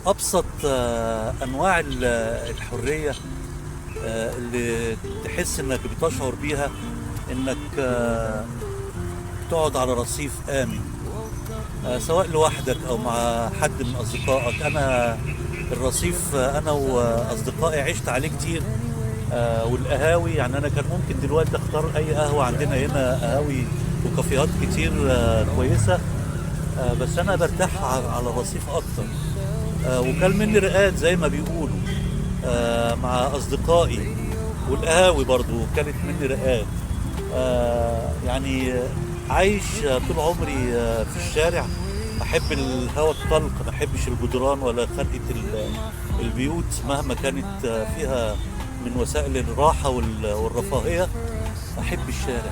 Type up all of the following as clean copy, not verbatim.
أبسط أنواع الحرية اللي تحس إنك بتشعر بيها إنك تقعد على رصيف آمن، سواء لوحدك أو مع حد من أصدقائك. أنا الرصيف أنا وأصدقائي عشت عليه كتير، والقهاوي. يعني أنا كان ممكن دلوقتي أختار أي قهوة عندنا هنا، قهاوي وكافيهات كتير كويسة، بس أنا برتاح على الرصيف أكتر. وكان مني رقاد زي ما بيقولوا، مع أصدقائي، والقهاوي برضو كانت مني رقاد. يعني عايش طول عمري في الشارع. أحب الهواء الطلق، ما أحبش الجدران ولا خنقة البيوت مهما كانت فيها من وسائل الراحة والرفاهية. أحب الشارع،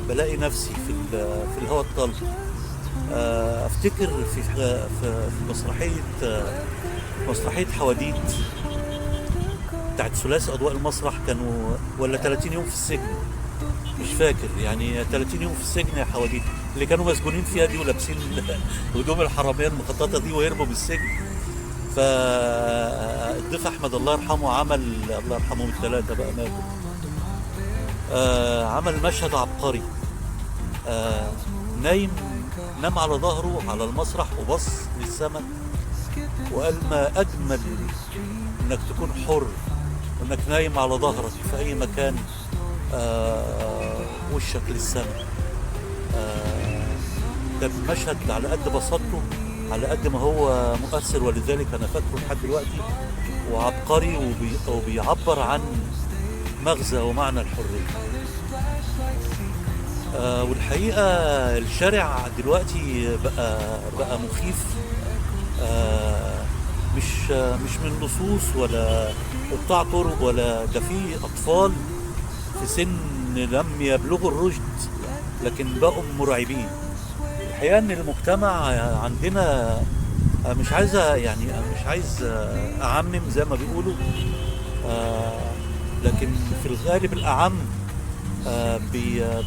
بلاقي نفسي في الهواء الطلق. أفتكر في مسرحية حواديت بتاعت ثلاثي أضواء المسرح، كانوا ولا 30 يوم في السجن، مش فاكر، يعني 30 يوم في السجن يا حواديت، اللي كانوا مسجونين فيها دي ولابسين هدوم الحرامية المخططة دي وهربوا من السجن. فالضيف أحمد الله يرحمه عمل، الله يرحمهم الثلاثة بقى ماتوا، عمل مشهد عبقري. نام على ظهره على المسرح وبص للسماء وقال ما أجمل إنك تكون حر وإنك نايم على ظهرك في أي مكان، وشك للسماء. ده مشهد على قد بساطته على قد ما هو مؤثر، ولذلك أنا فاكره لحد دلوقتي، وعبقري وبيعبر عن مغزى ومعنى الحرية. والحقيقة الشارع دلوقتي بقى مخيف، مش من لصوص ولا قطاع طرق ولا ده، في أطفال في سن لم يبلغوا الرشد لكن بقوا مرعبين. الحقيقة إن المجتمع عندنا، مش عايز يعني مش عايز أعمم زي ما بيقولوا، لكن في الغالب الأعم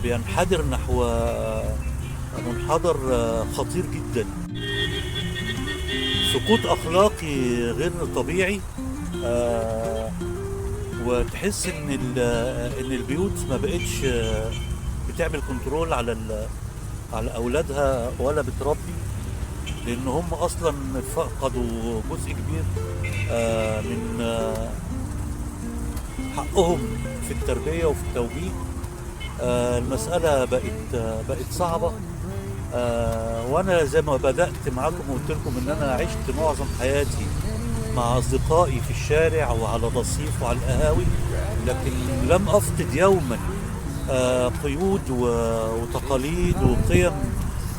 بينحدر نحو منحدر خطير جدا، سقوط أخلاقي غير طبيعي. وتحس إن البيوت ما بقتش بتعمل كنترول على أولادها ولا بتربي، لأن هم أصلا فقدوا جزء كبير من حقهم في التربية وفي التوجيه. المسألة بقت صعبة. وأنا زي ما بدأت معاكم وقلت لكم إن أنا عشت معظم حياتي مع أصدقائي في الشارع وعلى الرصيف وعلى القهاوي، لكن لم أفقد يوما قيود وتقاليد وقيم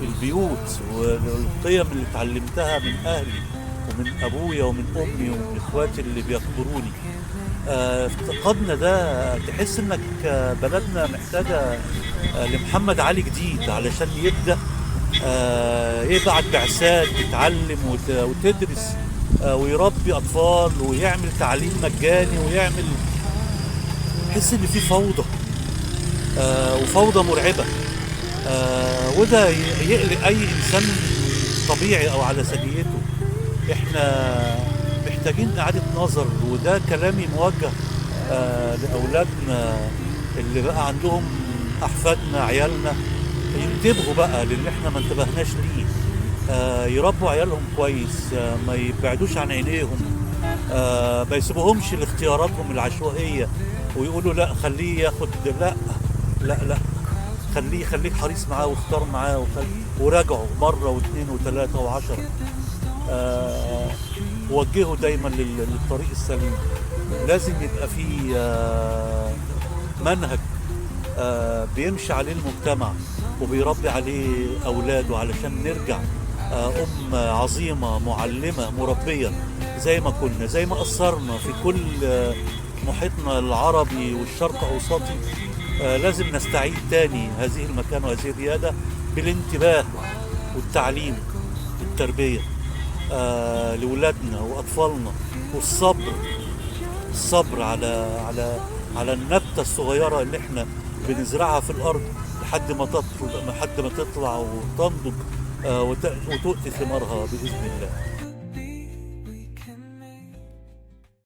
البيوت والقيم اللي اتعلمتها من أهلي ومن أبويا ومن أمي ومن إخواتي اللي بيكبروني. افتقدنا ده. تحس إنك بلدنا محتاجة لمحمد علي جديد علشان يبدأ يبعت بعثات تتعلم وتدرس، ويربي أطفال ويعمل تعليم مجاني ويعمل. تحس إن في فوضى، وفوضى مرعبة، وده يقلق أي إنسان طبيعي أو على سجيته. إحنا محتاجين إعادة نظر، وده كلامي موجه لأولادنا اللي بقى عندهم أحفادنا عيالنا، ينتبهوا بقى للي إحنا ما انتبهناش ليه. يربوا عيالهم كويس، ما يبعدوش عن عينيهم، ما يسيبوهمش لاختياراتهم العشوائية ويقولوا لا خليه ياخد، لا لا لا، خليك حريص معاه واختار معاه وراجعه مرة واثنين وثلاثة وعشرة. وجهه دايما للطريق السليم. لازم يبقى فيه منهج بيمشي عليه المجتمع وبيربي عليه أولاده، علشان نرجع أم عظيمة معلمة مربية زي ما كنا، زي ما قصرنا في كل محيطنا العربي والشرق أوسطي. لازم نستعيد تاني هذه المكانة وهذه الريادة بالانتباه والتعليم والتربية لولادنا وأطفالنا، والصبر، الصبر على على على النبتة الصغيرة اللي احنا بنزرعها في الأرض لحد ما تطلع وتنضج وتؤتي ثمارها بإذن الله.